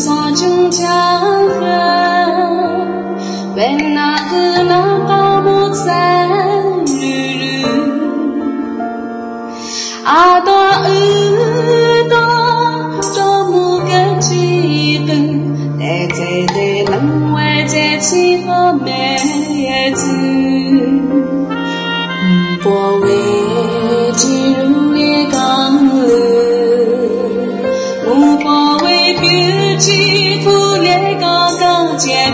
txhob tseem tshav kawg, peb nab qw nab qab mus txeeb lwm lwm. Av tuaj wb tuaj rov mus kev tsis qw, tej txhais tes neeg ua ces tsis qhov me txwv. Mus pom ve tsis lub liab koj lwm, mus pom ve piv tsis pub liab koj koj tsiaj